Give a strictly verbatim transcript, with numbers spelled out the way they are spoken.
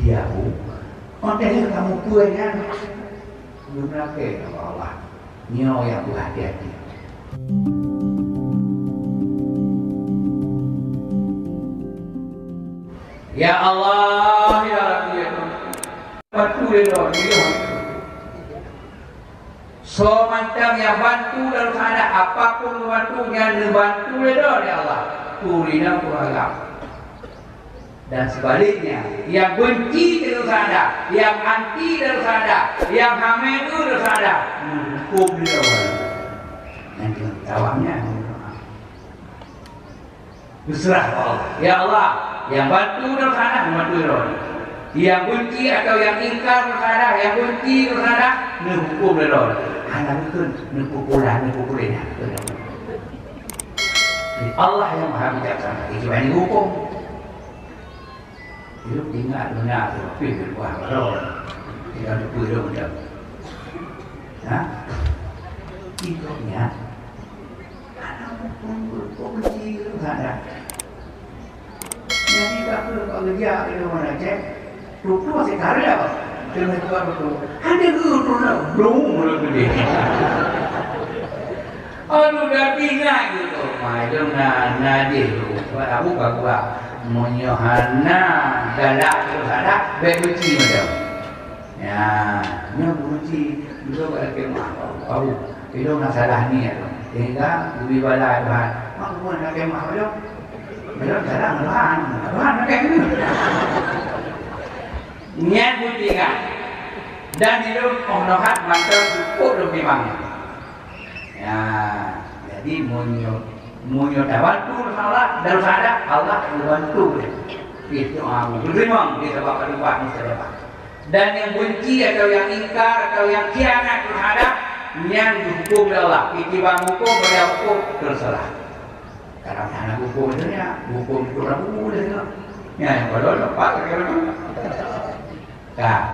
Ya, Bu. Óh lheueh kamu peue nyan? Geumeulakée ngon Allah. Nyoe nyang beuhati-hati. Ya Allah, ya Rabbi, ya Tuhan. Bantu lé droe, ya. Soe mantong nyang bantu Darussaada, apapun bantu nyan neubantu lé droe, ya Allah. Peue ureueng inong, peue ureueng agam. Dan sebaliknya, yang benci Darussaada, yang anti Darussaada, yang hamé Darussaada, meuhuköm lé Allah. Nanti tawangnya. Berserah kepada Allah. Ya Allah, yang bantu Darussaada, membantu droe. Yang benci atau yang ingkar Darussaada, yang benci Darussaada, meuhuköm lé droe. Hana mungkin neupupulan, neupupulan. Allah yang Maha Bijaksana, kecuali hukum. Hidup ingat dunia tu, pih berubah baru. Kita lupa dulu macam. Ha? Hidupnya, anak pun berbenci tu sana. Jadi, tak apa, kalau kerja di rumah Aceh, tutup masih karya. Kena keluar betul. Ada ke turun dah? Belum, belum gede. Aduh, dah pingat gitu. Mai dong na, na deh tu. Sebab aku gak gua. Meunyoe hana galak tu salah, baik benci macam. Ya, nyoe benci juga pada kemah. Aku, aku, itu na salah niat tu. Sehingga lebih bala Tuhan. Mak gua na kemah macam. Macam salah Tuhan. Tuhan na kemah. Niat benci kan. Dan di dalam oh nohat mantap cukup lebih bangun. Ya, jadi meunyoe, meunyoe tabantu Allah, Darussaada, Allah geubantu. Ih, doa geurimong di sabab kehidupan mustajabah. Dan yang benci atau yang ingkar atau yang khianat terhadap, nyan dihukum oleh Allah. Itibang hukum, pada hukum, terserah. Kadang hana hukum dunia, hukum itu rabu dunia. Ya, yang kalau lepas, kalau Ka,